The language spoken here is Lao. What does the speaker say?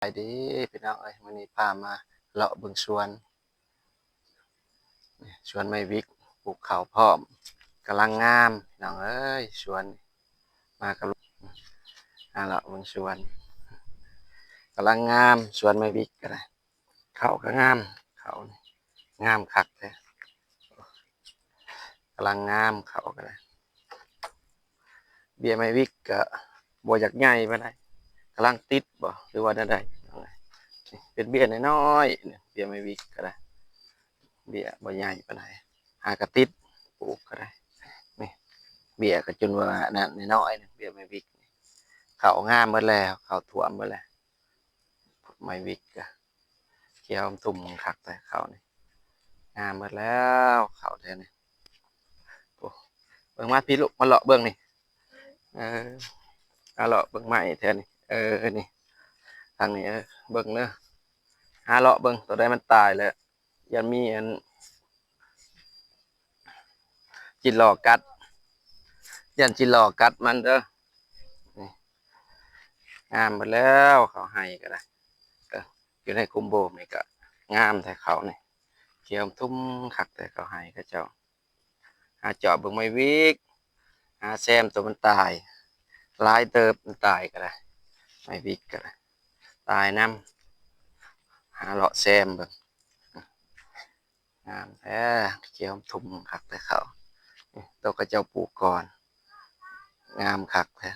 ສະບາຍດີພີ່ນ້ອງເອີຍ, ມື້ນີ້ພາມາເລາະເບິ່ງສວນ ສວນໄມ້ວິກ ປູກເຂົ້າພ້ອມ ກຳລັງງາມພີ່ນ້ອງເອີຍ. ສວນ ມາກັບ ຫາເລາະເບິ່ງສວນ ກຳລັງງາມ ສວນໄມ້ວິກກໍໄດ້. ເຂົ້າກໍງາມ ເຂົ້ານີ້ງາມຄັກແທ້ ກຳລັງງາມ ເຂົ້າກໍໄດ້. ເບ້ຍໄມ້ວິກກໍບໍ່ຢາກໃຫຍ່ປານໃດ ກຳລັງຕິດບໍ ຫຼືວ່າແນວໃດ. ເປັນເບ້ຍນ້ອຍໆ ເບ້ຍໄມ້ວິກກໍໄດ້ ເບ້ຍບໍ່ໃຫຍ່ປານໃດ ຫາກະຕິດ ປູກກໍໄດ້. ນີ້ ເບ້ຍກໍຈົນວ່ານັ້ນ ນ້ອຍໆ ເບ້ຍໄມ້ວິກ. ເຂົ້າງາມໝົດແລ້ວ ເຂົ້າຖ້ວມໝົດແລ້ວ ໄມ້ວິກກະຂຽວທຸ່ມຄັກແທ້ ເຂົ້ານີ້ງາມໝົດແລ້ວ ເຂົ້າແຖວນີ້. ໂອ້ ເບິ່ງມາພີ້ລູກ ມາເລາະເບິ່ງນີ້ ເອີ ມາເລາະເບິ່ງໄມ້ແຖວນີ້ ເອີ ນີ້ ທາງນີ້ ເອີ ເບິ່ງເດີ ຫາເລາະເບິ່ງ ໂຕໃດມັນຕາຍແລ້ວ ຢ້ານມີອັນ ຈິນຫຼໍ່ກັດ ຢ້ານຈິນຫຼໍ່ກັດມັນເດີ. ນີ້ ງາມໝົດແລ້ວ ເຂົ້າໄຮ່ກໍໄດ້ ເອີ ຢູ່ໃນກຸ່ມໂບມນີ້ກໍງາມແທ້ ເຂົ້ານີ້ຂຽວທຸ່ມຄັກແທ້ ເຂົ້າໄຮ່ເຂົາເຈົ້າ. ຫາເຈາະເບິ່ງໄມ້ວິກ ຫາແຊມໂຕມັນຕາຍ ຫຼາຍເຕີບ ມັນຕາຍກໍໄດ້ ໄມ້ວິກກໍໄດ້ ຕາຍນຳ. ຫາເລາະແຊມເບິ່ງ ງາມແທ້ ຂຽວທຸ່ມຄັກແທ້ເຂົ້າ ໂຕເຂົາເຈົ້າປູກກ່ອນ ງາມຄັກແທ້.